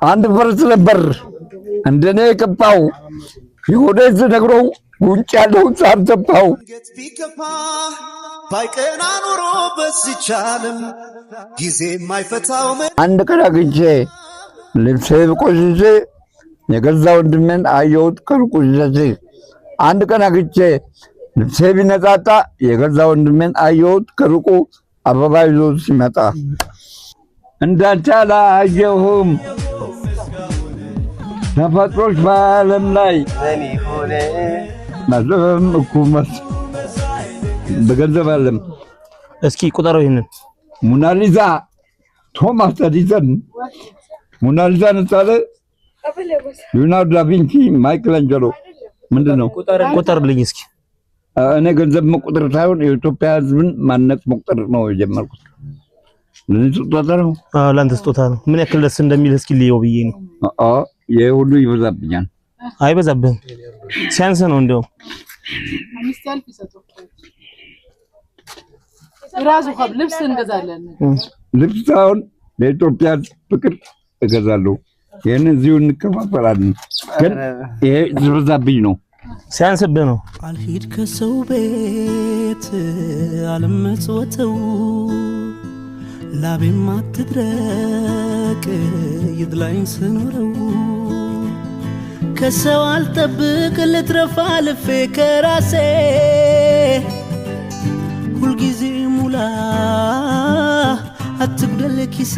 አንድ ፈረስ ነበር እንደኔ የከፋው፣ የሆነ ነግሮው ጉንጭ ያለውን ሳር ተፋው። አንገት ቢከፋ ባይቀና ኖሮ በዚች ዓለም ጊዜ የማይፈታው አንድ ቀን አግኝቼ ልብሴ ቆሽሼ የገዛ ወንድሜን አየሁት ከሩቅ ሸሼ። አንድ ቀን አግኝቼ ልብሴ ቢነጣጣ የገዛ ወንድሜን አየሁት ከሩቁ አበባ ይዞ ሲመጣ። እንዳንቺ አላየሁም ተፈጥሮሽ በዓለም ላይ ማለም እኮ በገንዘብ አለም። እስኪ ቁጠረው ይሄንን። ሙናሊዛ ቶማስ ኤዲሰን፣ ሙናሊዛ ነሳለ፣ ሊዮናርዶ ዳቪንቺ፣ ማይክል አንጀሎ ምንድን ነው? ቁጠርልኝ እስኪ። እኔ ገንዘብ መቁጠር ሳይሆን የኢትዮጵያ ሕዝብን ማነጽ መቁጠር ነው የጀመርኩት። ለእኔ ስጦታ ነው። አዎ፣ ለአንተ ስጦታ ነው። ምን ያክል ደስ እንደሚል እስኪ ልየው ብዬ ነው። አዎ፣ ይሄ ሁሉ ይበዛብኛል። አይበዛብህም፣ ሲያንስ ነው እንደውም። ልብስ እንገዛለን። ልብስ ሳይሆን ለኢትዮጵያ ፍቅር እገዛለሁ። ይህን እዚሁ እንከፋፈላለን። ግን ይሄ ዝበዛብኝ ነው። ሲያንስብህ ነው። አልሂድ ከሰው ቤት አልመጽወተው፣ ላቤም አትድረቅ ይድላኝ ስኖረው፣ ከሰው አልጠብቅ ልትረፋ ልፌ ከራሴ፣ ሁልጊዜ ሙላ አትጉደል ኪሴ።